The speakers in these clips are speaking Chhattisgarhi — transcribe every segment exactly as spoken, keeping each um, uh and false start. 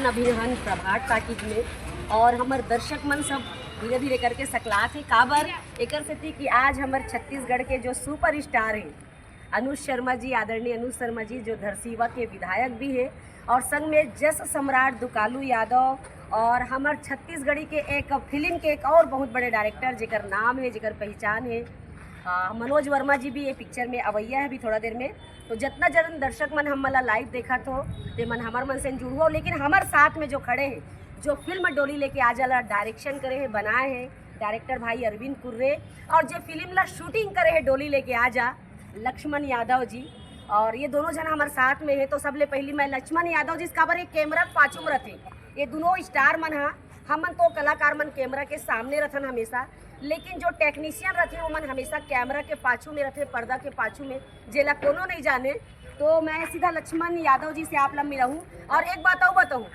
अभी हन प्रभात टाकीज में और हमर दर्शक मन सब धीरे धीरे करके सकलात हे। काबर? एकर सेती कि आज हमर छत्तीसगढ़ के जो सुपरस्टार हे अनुज शर्मा जी, आदरणीय अनुज शर्मा जी, जो धरसीवा के विधायक भी हे और संग में जस सम्राट दुकालू यादव और हमर छत्तीसगढ़ी के एक फिल्म के एक और बहुत बड़े डायरेक्टर, जेकर नाम हे, जेकर पहचान हे, आ, मनोज वर्मा जी भी ये पिक्चर में अवैया हे अभी थोड़ा देर में। तो जतना जन दर्शक मन हमन ला लाइव देखत हो, ते मन हमर मन से जुड़ो, लेकिन हमर साथ में जो खड़े हे, जो फिल्म डोली लेके आजा ला डायरेक्शन करे हे, बनाए हे डायरेक्टर भाई अरविंद कुर्रे, और जे फिल्म ला शूटिंग करे हे डोली लेके आजा, लक्ष्मण यादव जी, और ये दोनों जन हमर साथ में हे। तो सबले पहली मैं लक्ष्मण यादव जी, काबर ये कैमरा के पाछू में रथे, ये दोनों स्टार मन हा, हमन तो कलाकार मन कैमरा के सामने रथन हमेशा, लेकिन जो टेक्नीशियन रथे, वो मन हमेशा कैमरा के पाछू में रथे, पर्दा के पाछू में, जेला कोनो नहीं जाने। तो मैं सीधा लक्ष्मण यादव जी से आप ला मिलाहूँ। और एक बात और बताहूँ,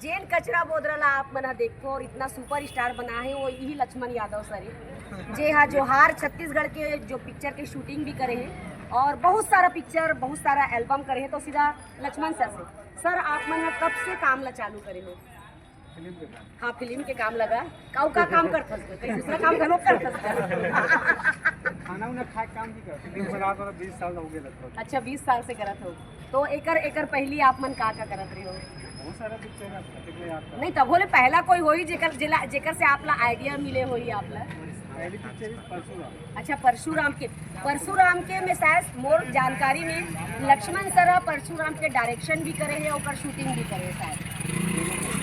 जेन कचरा बोदरा ला आप मन ह देखथो और इतना सुपरस्टार बना हे, वो यही लक्ष्मण यादव सर हे, जे हा जोहार छत्तीसगढ़ के जो पिक्चर के शूटिंग भी करे हे और बहुत सारा पिक्चर, बहुत सारा एल्बम करे हे। तो सीधा लक्ष्मण सर से, सर, आप मन ह कब से काम ला चालू करे हो? फिल्म के काम। हाँ, फिल्म के काम लगा। काऊ का काम करथस? कहीं दूसरा काम घलो करथस? खाना उना खाए काम भी करते, लेकिन फिलहाल तो बीस साल हो गए लगभग। अच्छा, बीस साल से करत हो। तो एकर, एकर पहली आप मन का का करत रहे हो? बहुत सारा पिक्चर है, लेकिन याद नहीं, तब बोले पहला कोई होई जेकर, जेला, जेकर से आप ला आइडिया मिले होई आप ला। पहली पिक्चर इस परशुराम। अच्छा, परशुराम के, परशुराम के में शायद मोर जानकारी में लक्ष्मण सर ह परशुराम के डायरेक्शन भी करे हे, ओकर शूटिंग भी करे हे शायद।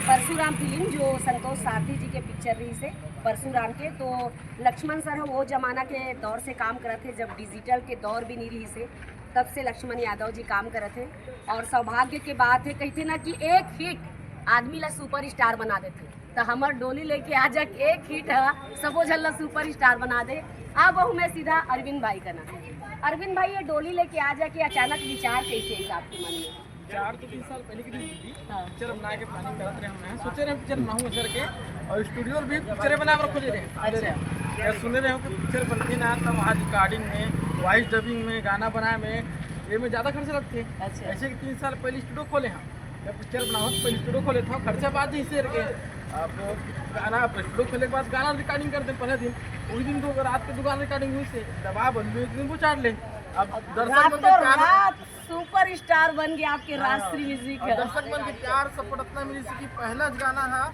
परशुराम फिल्म जो संतोष सारथी जी के पिक्चर रहिसे परशुराम के, तो लक्ष्मण सर ह वो जमाना के दौर से काम करत हे, जब डिजिटल के दौर भी नहीं रहिसे, तब से लक्ष्मण यादव जी काम करत हे। और सौभाग्य के बात हे, कहिथे ना कि एक हिट आदमी ला सुपरस्टार बना देथे, तो हमर डोली लेके आजा के एक हिट ह सबो झन ला सुपरस्टार बना दे। अब हूँ मैं सीधा अरविंद भाई कना। अरविंद भाई, ये डोली लेके आजा के अचानक विचार कैसे आइस आपके मन में? चार तो तीन साल पहले की थी। हाँ। पिक्चर बनाए के प्लानिंग करत रहे हम, सोचे रहे पिक्चर बनाऊँ करके, और स्टूडियो भी पिक्चर बनाए बर खोजे रहे। अच्छा। या सुने रहे हो कि पिक्चर बनथे ना, तब वहाँ रिकॉर्डिंग में, वॉइस डबिंग में, गाना बनाए में, ये में ज़्यादा खर्च लगथे। अच्छा। ऐसे कि तीन साल पहले स्टूडियो खोले हम, जब पिक्चर बनाओ तो पहले स्टूडियो खोले था, खर्चा बाद ही शेयर के। अब गाना, अब स्टूडियो खोले के बाद गाना रिकॉर्डिंग करते हैं पहले दिन, वही दिन दो रात के दो गाना रिकॉर्डिंग हुई से, दबा बंद में एक दिन वो चाट ले। अब दर्शक रात मन के तो प्यार, रात सुपरस्टार बन गया आपके हाँ, राजश्री म्यूजिक और है। दर्शक मन के प्यार सपोर्ट इतना मिली कि पहला गाना है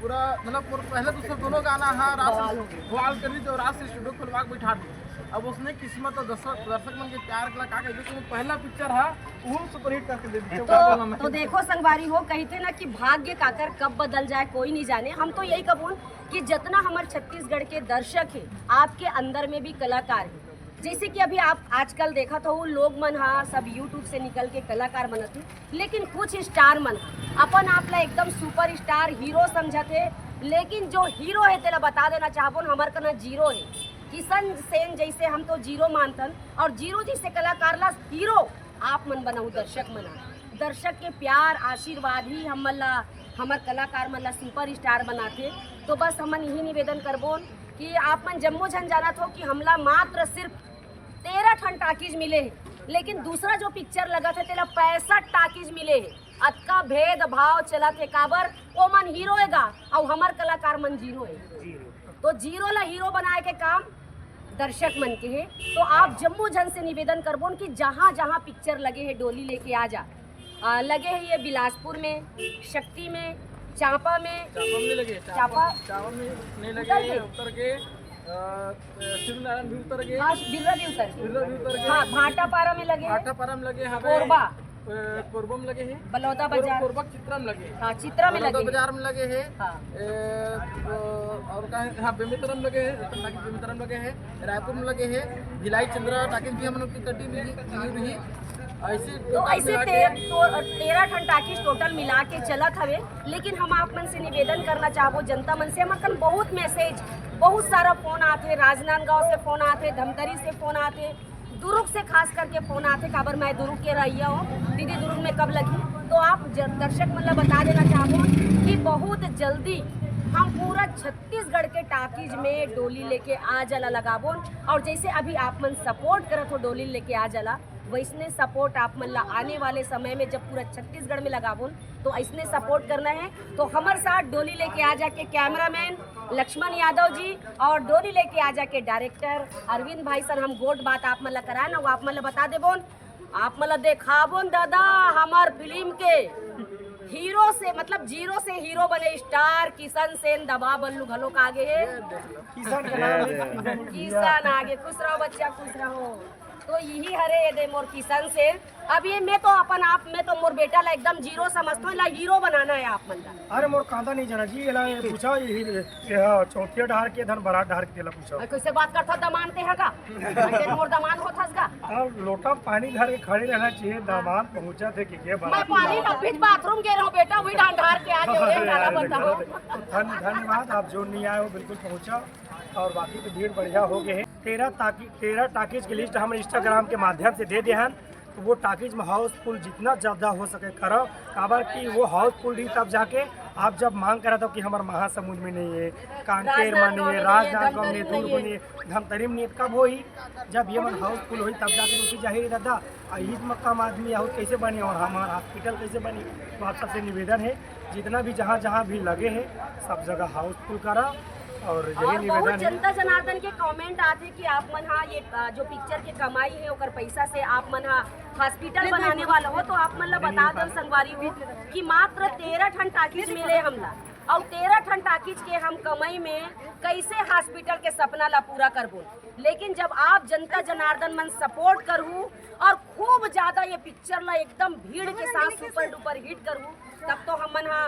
पूरा, मतलब, पूरा पहला दूसरा दोनों गाना है, रात बवाल हो गया। बवाल कर दी, तो रात से स्टूडियो खुलवा के बैठा दी। अब उसने किस्मत और दर्शक, दर्शक मन के प्यार के ला का कह दे, तो पहला पिक्चर है, वो सुपरहिट करके दे दी। तो, तो देखो संगवारी हो, कहिथे ना कि भाग्य काकर कब बदल जाए कोई नहीं जाने। हम तो यही कबून कि जितना हमर छत्तीसगढ़ के दर्शक हे, आपके अंदर में भी कलाकार हे। जैसे कि अभी आप आजकल देखत हो, लोग मन हा सब YouTube से निकल के कलाकार बनत हे, लेकिन कुछ स्टार मन हा अपन आप ला एकदम सुपरस्टार हीरो समझत हे, लेकिन जो हीरो हे तेला बता देना चाहबो न, हमर कना जीरो हे। किशन सेन जैसे हम तो जीरो मानथन, और जीरो जैसे कलाकार ला हीरो आप मन बनाऊ, दर्शक मन हा। दर्शक के प्यार आशीर्वाद ही हमन ला, हमर कलाकार मन ला सुपरस्टार बनाथे। तो बस हमन यही निवेदन करबोन कि आप मन जम्मो झन जानत हो कि हमला मात्र सिर्फ तेरह ठन टाकीज मिले हे, लेकिन दूसरा जो पिक्चर लगत हे तेला पैंसठ टाकीज मिले हे। अतका भेदभाव चलत हे, काबर? ओमन हीरो हे गा, अउ हमर कलाकार मन जीरो हे। तो जीरो ला हीरो बनाए के काम दर्शक मन के हे। तो आप जम्मो झन से निवेदन करबोन कि जहाँ जहाँ पिक्चर लगे हे, डोली लेके आजा, आ, लगे हे ये बिलासपुर में, शक्ति में, चांपा में, चांपा में लगे, चांपा, चांपा में नहीं लगे, उतर के? उतर के, अ, शिवनारायण भी उतर के, हाँ, बिर्रा भी उतर के, बिर्रा भी उतर के, हाँ, भाटापारा में लगे, भाटापारा में लगे, हवे कोरबा। अ, कोरबा में लगे हे, बलौदा कोर-, बाजार। कोरबा चित्रा में लगे हे, हाँ, चित्रा में बलौदा लगे हे। बाजार में लगे हे। हाँ। ए, तो और कहाँ, हाँ, बेमेतरा में लगे हे, रतन टाकीज बेमेतरा में लगे हे, रायपुर में लगे हे, भिलाई चंद्रा टाकीज भी हम लोग की कटी में ही, में भी। ऐसे तो total ऐसे मिला के ते-, तो, तेरह ठन टाकीज टोटल मिला के चलत हवे। लेकिन हम आप मन से निवेदन करना चाहबो, जनता मन से, हमर कन बहुत मैसेज, बहुत सारा फोन आथे, राजनांदगांव से फोन आथे, धमतरी से फोन आथे, दुरुग से खास करके फोन आथे, काबर मैं दुरुग के रहइया हूँ। दीदी, दुरुग में कब लगी? तो आप ज-, दर्शक मन ला बता देना चाहबो कि बहुत जल्दी हम पूरा छत्तीसगढ़ के टाकीज में डोली लेके आजा ला लगाबोन, और जैसे अभी आप मन सपोर्ट करत हो डोली लेके आजा ला, वैसने सपोर्ट आप मन ला आने वाले समय में जब पूरा छत्तीसगढ़ में लगाबोन, तो ऐसने सपोर्ट करना है। तो हमर साथ डोली लेके आ जाके कैमरामैन लक्ष्मण यादव जी और डोली लेके आ जाके डायरेक्टर अरविंद भाई सन, हम गोठ बात आप मन ला कराए ना, वो आप मन ला बता देबोन, आप मन ला देखाबोन दादा, हमर फिल्म के हीरो से, मतलब जीरो से हीरो बने स्टार किशन सेन दबा बल्लू घलोक आगे हे। किशन के नाम ले। किशन आगे, खुश रहो बच्चा, खुश रहो। तो यही हरे ये दे मोर किशन सेन। अब ये मैं तो अपन आप, मैं तो मोर बेटा ला एकदम जीरो समझता हूँ, ला हीरो बनाना है आप मन ला। अरे मोर कांदा नहीं जाना जी, एला ये पूछा, ये हीरो, ये हाँ, चौथिया डहार के धन बरात डहार के तेला पूछा। अरे कैसे बात करता दमान ते हा का? अरे मोर दमान होत हस का? अब लोटा पानी धर के खड़े रहना चाहिए, दामाद पहुंचा थे कि के मैं बरात। पानी ला बीच बाथरूम गे रहूं बेटा, वही डांड हार के आ गए, अरे, डाला अरे, बताओ। धन-, धन्यवाद, आप जो नहीं आए हो बिल्कुल पहुंचा। और बाकी तो भीड़ बढ़िया हो गए हैं। तेरह ताकि-, तेरह टाकीज की लिस्ट हम इंस्टाग्राम के माध्यम से दे दे हन, तो वो टाकीज में हाउसफुल जितना ज्यादा हो सके करो, काबर कि वो हाउसफुल ही तब जाके आप जब मांग करत हो कि हमार महासमुंद में नहीं है, कांकेर में नहीं है, राजनांदगांव में नहीं है, राजनांदगांव में नहीं है, धमतरी में दुर्ग में नहीं है। नहीं है, धमतरी में नहीं है, कब होही? जब ये मन हाउसफुल होही तब जाके रुकी जाही दादा। आ ईद में कम आदमी आहो कैसे बनी और हमार हॉस्पिटल कैसे बनी? तो आप सबसे निवेदन है, जितना भी जहाँ जहाँ भी लगे हैं सब जगह हाउसफुल करा। और यही और बहुत निवेदन है। जनता जनार्दन के कमेंट आथे कि आप मन हा ये, अ, जो पिक्चर के कमाई है ओकर पैसा से आप मन हा हॉस्पिटल बनाने वाला हो, तो आप मन ला बता दो संगवारी हो कि मात्र तेरह ठन टाकीज मिले हमला, और तेरह ठन टाकीज के हम कमाई में कैसे हॉस्पिटल के सपना ला पूरा करबो। लेकिन जब आप जनता जनार्दन मन सपोर्ट करहू और खूब ज्यादा ये पिक्चर ला एकदम भीड़ के साथ सुपर डुपर हिट करहू, तब तो हमन हा